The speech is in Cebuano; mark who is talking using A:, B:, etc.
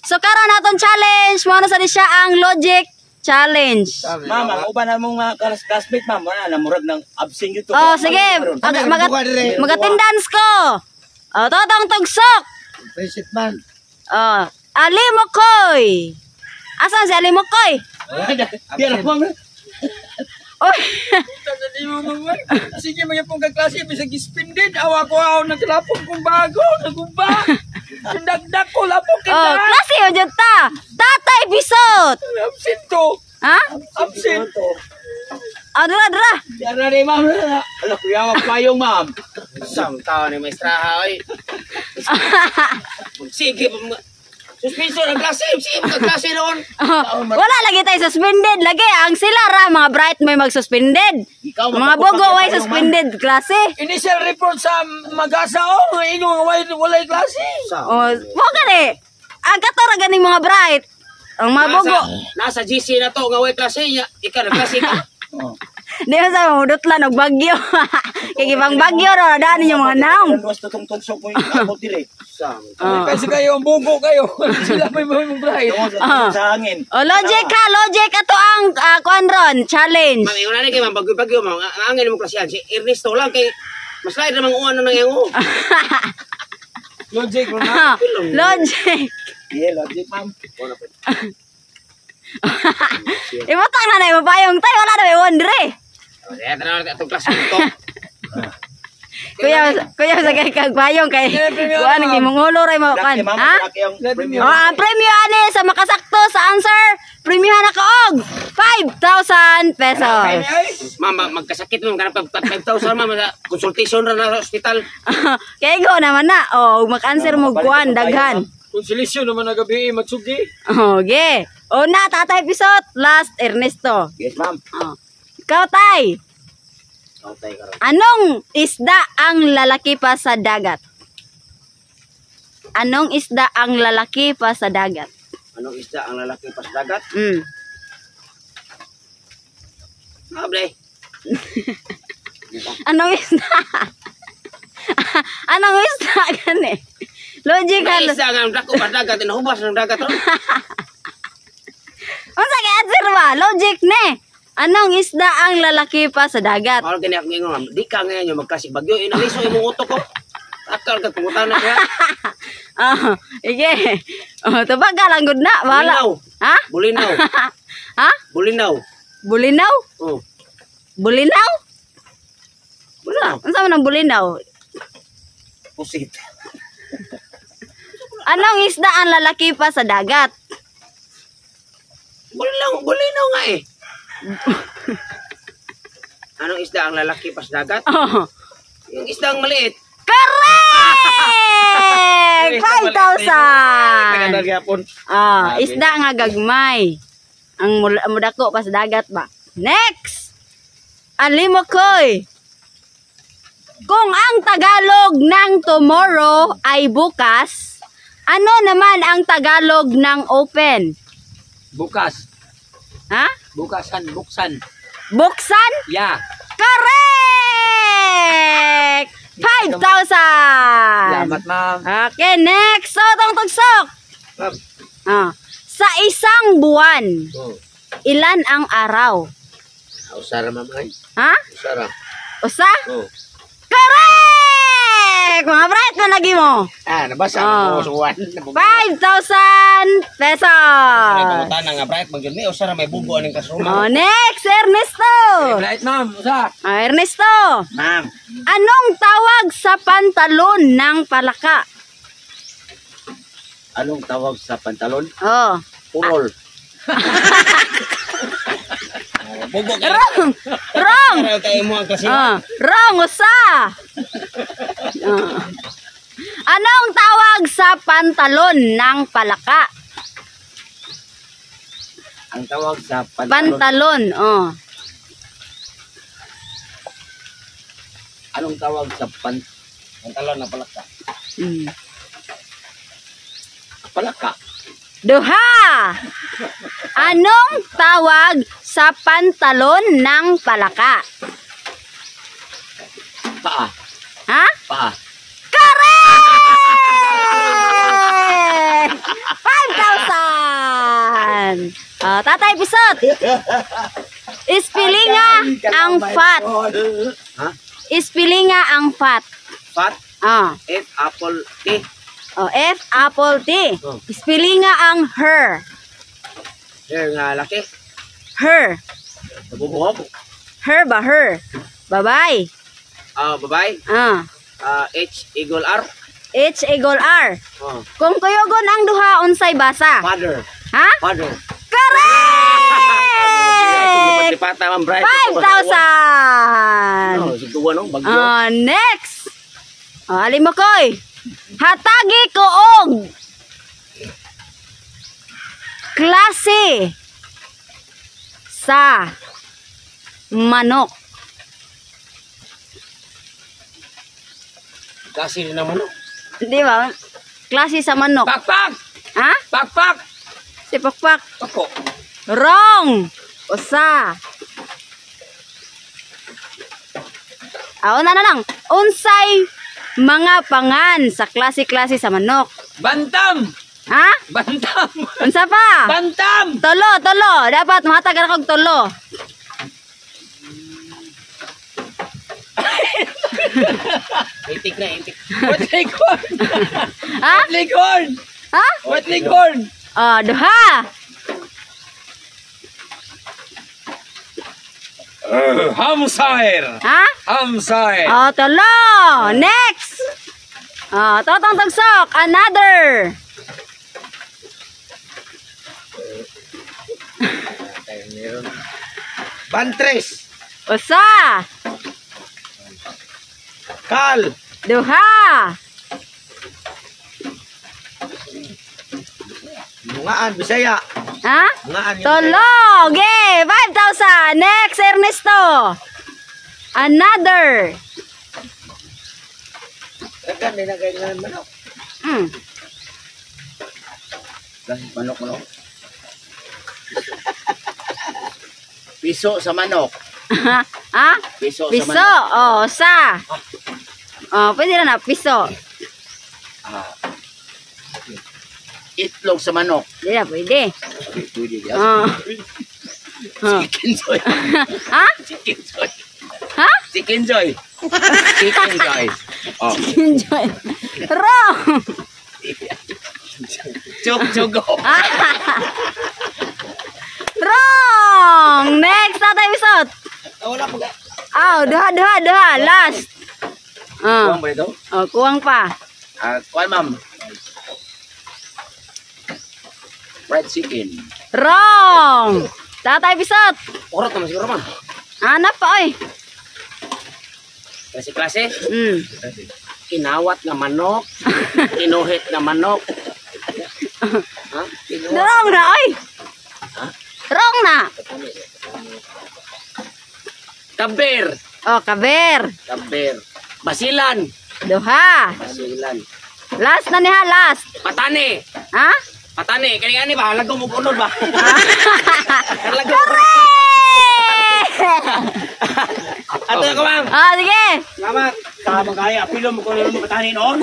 A: So karon aton challenge, mao na sa di siya ang logic challenge.
B: Ma'am, ang uban na mong mga classmate, ma'am, wala na murag ng absent yun to.
A: Oh, sige. Mag-attendance ko. Oh, Totong Tugsok.
C: Visit man.
A: Oh, Ali Mokoy. Asan si Ali Mokoy?
B: Di alam, ma'am.
A: Oy.
D: Sige, mga pong kaklase, bisag ispin din. Awa ko ako nagkalapong kong bago, nagumba. Dagdag ko, lapong
A: Oh,
D: kita.
A: Klase o jud ta. Tatay Bisot.
D: Absent to.
A: Ha?
D: Absent.
A: Oh, dra dra.
B: Di alam ni ma'am. Ala, kuya, magpayong, ma'am.
E: Isang taon ni maestraha oy. Sige, suspension ang klase, sige mga klase noon.
A: Oh, wala lagi tayo suspended lagi. Ang sila ra mga bright may mag-suspended.
B: Ikaw,
A: Mga bogo way suspended klase.
D: Initial report sa Magasa, oh, ingon nga walay klase.
A: Oh, mo gani. Ang kato ra ganing mga bright. Ang mga bogo.
E: Nasa GC na to nga way klase niya. Ikaw nagklase ka.
A: Di ba sa mudutlan og bagyo. Kay gibang bagyo ra daan ninyo mga naong.
B: Luwas to tong tugsok mo yung abot dili.
A: Oh.
D: Kasi kayo, ang bugo kayo. Sila may mga bright.
A: Ah.
B: Sa hangin.
A: Oh, logic ha, logic ato ang kuan ron, challenge.
E: Ma'am, ingon na ni kay ma'am bagyo-bagyo ma'am. Ang angin mo klasehan si Ernesto lang kay mas lain namang uwan na nang yango.
D: Logic, ma'am.
A: Logic.
B: Yeah, logic, ma'am.
A: Ibutang na na imo payong tay, wala na may wondre.
E: Kaya tanaw na itong klase to.
A: Kuya, kuya sa kay kag payong kay kuan ang imong ulo ra mo kan.
B: Laki, ma'am.
A: Ha?
B: Laki ang premium.
A: Oh, ang premyo ani sa makasakto sa answer, premyohan na kaog 5,000 pesos.
E: Ma'am, magkasakit mo kanang 5,000 ma'am sa consultation ra na sa ospital.
A: Kay go naman na. Oh, maka-answer mo kuan daghan.
D: Konsilisyon naman na gabi, matsugi.
A: Okay. O na, Tatay Pisot. Last, Ernesto.
B: Yes, ma'am.
A: Oh. Ikaw, Tay.
E: Okay, karon.
A: Anong isda ang lalaki pa sa dagat? Anong isda ang lalaki pa sa dagat?
E: Anong isda ang lalaki pa sa dagat? Able.
A: Anong isda? Anong isda gani? Logical.
E: May isda nga ang dako pa sa dagat, nahubas ng dagat ron.
A: Unsa kay answer ba? Logic ne. Anong isda ang lalaki pa sa dagat?
E: Mao gani akong ingon, ma'am. Di ka ngayon yung magklasik bagyo, inaliso imong utok ko. Akal ka pangutana ka.
A: Ah, sige. Oh, tubaga lang gud na, bahala.
E: Bulinaw.
A: Ha?
E: Bulinaw.
A: Ha?
E: Bulinaw.
A: Bulinaw?
E: Oh.
A: Bulinaw?
E: Bulinaw.
A: Unsa man ang bulinaw?
B: Pusit.
A: Anong isda ang lalaki pa sa dagat?
E: Bulinaw, bulinaw nga eh. Anong isda ang lalaki pa sa dagat?
A: Oh.
E: Yung isda ang maliit.
A: Correct! 5,000!
B: Gyapon.
A: Ah, isda nga gagmay. Ang mudako pa sa dagat ba? Next! Alimokoy. Kung ang Tagalog ng tomorrow ay bukas, ano naman ang Tagalog ng open?
D: Bukas.
A: Ha?
D: Bukasan, buksan.
A: Buksan?
D: Yeah.
A: Correct! 5,000!
D: Salamat, ma'am.
A: Okay, next. So, tong tugsok.
E: Ma'am.
A: Ah. Sa isang buwan,
E: Oh.
A: ilan ang araw?
E: Usara, ma'am ay.
A: Ha?
E: Usara.
A: Usa?
E: Oh.
A: Correct! Mga bright man lagi mo.
E: Ah, nabasa
A: Oh.
E: ko sa buwan.
A: 5,000 pesos.
E: Ay, pangutana nga bright magyud ni usara may bugo aning classroom.
A: Oh, next, Ernesto.
D: Right, ma'am. Usa.
A: Ah, Ernesto,
B: Ma'am.
A: Anong tawag sa pantalon ng palaka?
B: Anong tawag sa pantalon?
A: Oh.
B: Purol.
E: Bugo kay.
A: Wrong! Wrong!
E: Kay mo ang klase.
A: Ah, wrong, usa. Ah. Anong tawag sa pantalon ng palaka?
B: Ang tawag sa pantalon.
A: Pantalon, oh.
B: Anong tawag sa pantalon na palaka? Palaka.
A: Duha. Anong tawag sa pantalon ng palaka?
B: Paa.
A: Ha?
B: Paa.
A: Correct! 5,000! 5,000. Ah, Tatay Pisot. Ispilinga ang fat.
E: Ha?
A: Ispilinga ang fat.
E: Fat,
A: Ah.
E: F, apple, T.
A: Oh, F, apple, T.
E: Oh.
A: Ispilinga ang her.
E: Hair nga laki.
A: Her.
E: Nabubuhok.
A: Her ba? Her. Bye-bye.
E: Ah, babae.
A: Ah.
E: Ah, H, eagle, R.
A: H, equal R.
E: Oh.
A: Kung kuyogon ang duha, unsay basa?
E: Father.
A: Ha?
E: Father.
A: Correct!
E: Lipat-lipata, ma'am, Bright.
A: 5,000!
E: Oh, sigduwa no, bagyo.
A: Ah, next! Oh, alimokoy. Hatagi ko og klase sa manok.
E: Kasi rin naman, no.
A: Di ba? Klase sa manok.
D: Pakpak!
A: Ha?
D: Pakpak!
A: Si Pakpak.
D: Ako.
A: Wrong! Usa. Ah, una na lang. Unsay mga pangan sa klase-klase sa manok?
D: Bantam!
A: Ha?
D: Bantam!
A: Unsa pa?
D: Bantam!
A: Tolo, tolo. Dapat mahatag ka og tolo.
E: Itik na, itik.
D: What leghorn?
A: Ha?
D: What leghorn?
A: Ha?
D: What leghorn?
A: Oh, duha.
D: Hamsire!
A: Ha?
D: Hamsire!
A: Oh, tolo. Next. Oh, totong tagsok. Another.
B: Bantres.
A: Usa.
B: Kal.
A: Duha.
B: Bungaan, Bisaya.
A: Ha?
B: Bungaan. yun.
A: Tolo. Okay, 5,000. Next, Ernesto. Another.
B: Dagan, may nagay manok.
E: Manok, manok. Piso sa manok.
A: Ha?
E: Piso, sa
A: Piso.
E: manok.
A: Oh, usa. Oh, pwede na na. Piso.
E: Ah. Itlog sa manok.
A: Hindi na, pwede.
E: Pwede yan.
A: Oh. Oh.
E: Chicken joy.
A: Ha?
E: Chicken joy.
A: Ha?
E: Chicken joy. Chicken joy. Oh.
A: Enjoy. Wrong.
E: Chuk chugo.
A: Wrong. Next, Tatay Pisot.
B: Wala pa.
A: Oh, duha, duha, duha. Last. Oh,
E: Kuwang ba ito?
A: oh kuwang pa.
E: Ah, kuwan ma'am. Fried chicken.
A: Wrong. Tatay Pisot.
E: Urot naman siguro ma'am.
A: Hanap pa, oy.
E: Klase-klase. Kinawat nga manok. Kinuhit nga manok. Ha? Kinuhat.
A: Wrong na, oy. Wrong na.
E: Kaber.
A: Oh, kaber.
E: Kaber. Basilan.
A: Duha.
E: Basilan.
A: Last na niya, last.
E: Patane.
A: Ha?
E: Patane. Kani ani ba? Lagaw mo unod ba? Lagaw.
A: Correct!
E: Ato ko ma'am.
A: Ah, sige.
E: Salamat.
B: Tama kaya, pilo mo kung ano mo patani noon.